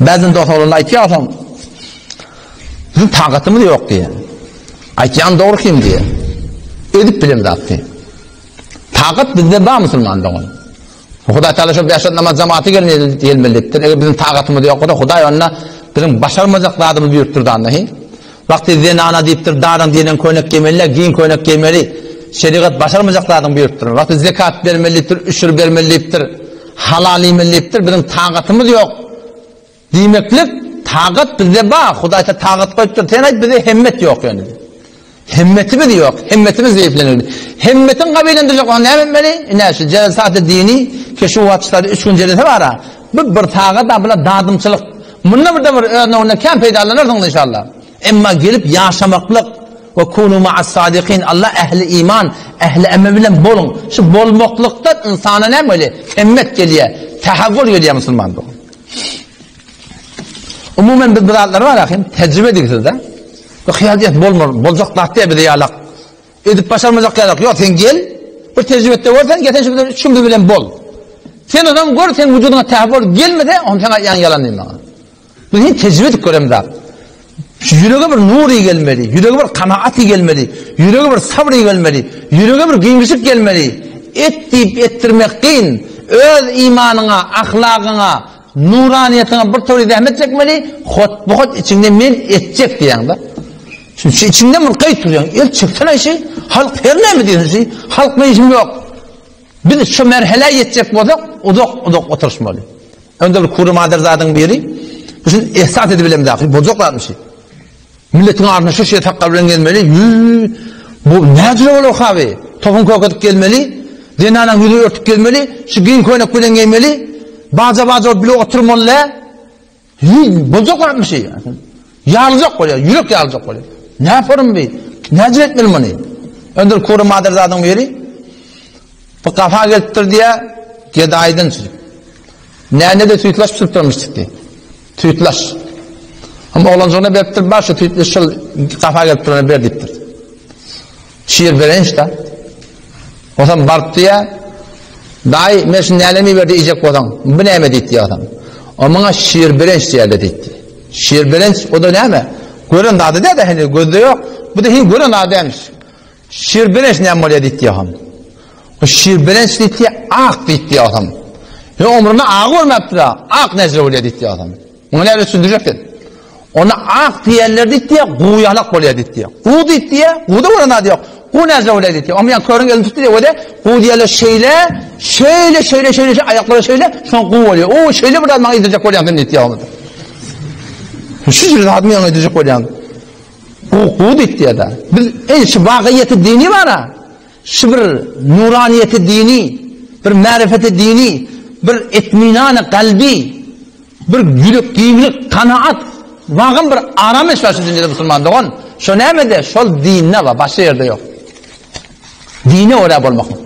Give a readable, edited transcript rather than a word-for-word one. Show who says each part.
Speaker 1: Bäzin dost oglanlar aýtýar soň, biziň takatymyz ýok diýýär. Aýtýan dogry kim diýýär. Edip bilen zat diýýär. Takat bizde bar musulman dogan. Hudaý Taala şo bäş namaz jamaty gelmeli gelmeli diýipdir. Eger biziň takatymyz ýok bolsa Hudaý onda biziň başarmajak zadymyzy buýrupdyr da hi. Wagty zenana diýipdir, daryň diýlen köýnek geýmeli, giň köýnek geýmeli. Şerigat başarmajak zadyňy buýrupdyr. Wagty zekat bermeli diýipdir, üşür bermeli diýipdir. Halal iýmeli diýipdir, biziň tagatymyz ýok diýmeklik, tagat bizde bar, Hudaý ta tagat goýupdyr, sen aýt bizde hemmet ýok ýöne. Hemmetimiz ýok, hemmetimiz zeýiflenildi. Hemmetiň gabylendirjek bolsaň näme etmeli? Ine şu jelsaty dini, ki şu wagtlarda üç gün jelese bar-a, bu bir sagat-a bula dadymçylyk. Munda bir de bir öz nowunda kän peýdalanarsyňyz inşallah. Emma gelip ýaşamaklyk, We kunu ma'as sadikin, Allah ähli iman, ähli emel bilen boluň. Şu bolmaklykdan ynsana näme gelýär? Hemmet gelýär, tähewwül gelýär musulman dogan. Umuman biz bu zatlar bar ahim, tejribe edigsizde. Bu hyýal diýip bolmar, boljak zat diýip bize ýalak. Edip başarmajak ýalak. Ýok, sen gel, bir tejribe et de gör, sen gel, sen şu üç gün bilen bol. Sen onam gör, sen vücudyna tähewwül gelmese, on sen aýtýan ýalan diýme. Biz hiç tejribe edip göremzok. Şu ýürege bir nury gelmeli, ýürege bir kanaat gelmeli, ýürege bir sabry gelmeli, ýürege bir giňişlik gelmeli. Et diýip etdirmek kyn. Öz imanyňa, ahlagyňa, nuraniýetiňe bir töwri zähmet çekmeli, hotbuhot içiňde men etjek diýýäň-de. Şu içiňden bir gaýt turýaň, el çeksene şi, halk her näme diýsin şi, halk bilen işim ýok. Biz şu merhelä ýetjek bolsak, uzak-uzak oturyşmaly. Önde bir kury maderzadyň biri, bu şun ehsas edip bilemzok, boljak zatmyş. Milletiň arasynda şu şeýle sakgal bilen gezmeli, ýü, bu näjüre bolar haby? Topuň kökedip gelmeli, zenanaň ýüzüni örtüp gezmeli, şu giň köýnek bilen geýmeli, baja-baja bolup bile oturmaly dä. Ýü, boljak zatmyş. Ýaryljak bolýar, ýürek ýaryljak bolýar. Näparym bi? Näjüre etmeli muny? Önde bir kury maderzadyň biri, Bu gafa gelipdir diýä, gedaýdan çyzyp. Näne-de süýtlaç bişiripdirmiş diýdi. Süýtlaç. Hem oglanjygyna beripdir, bar şu süýtli şul gafa gelip durana ber diýipdir. Şir berenç da. Osam baryp diýä, daýy, men şu nälemi berdi iýjek bolsaň, bu näme diýdi diýýär. O muňa şir berenç diýerler diýdi. Şir berenç, o da näme? Gören zady däde, heni gözde ýok. Bu da hin gören zady dälmiş. Şirberenç näme bolýar diýdi ýagam. O şirberenç diýdi, ak diýdi ýagam. Ýa ömründe agy görmäpdir, ak näjre bolýar diýdi ýagam. Muňa näme düşündirjek sen? Ona ak diýenler diýdi, guw ýalak bolýar diýdi. Guw diýdi, guwda bolan zady ýok. Guw näjre bolýar diýdi. Oňa ýa körüň elini tutdy diýdi, o-da guw diýenler şeýle, şeýle, şeýle, şeýle, aýaklary şeýle, soň guw bolýar. O şeýle bir zat maňa iýdirjek bolýaň sen diýdi ýagam. Şu jür zat maňa iýdirjek bolýaň. Guw diýipdi-de. Biz eý şu wagyýeti dini bar-a, şu bir nuraniýeti dini, bir märifeti dini, bir etminany kalbi, bir ýürek giňlik, kanaat, wagam bir aramyş bar şu dünýede musulman dogan. Şo nämede? Şol dinde bar, başga ýerde ýok. Dine görä bolmaklyk.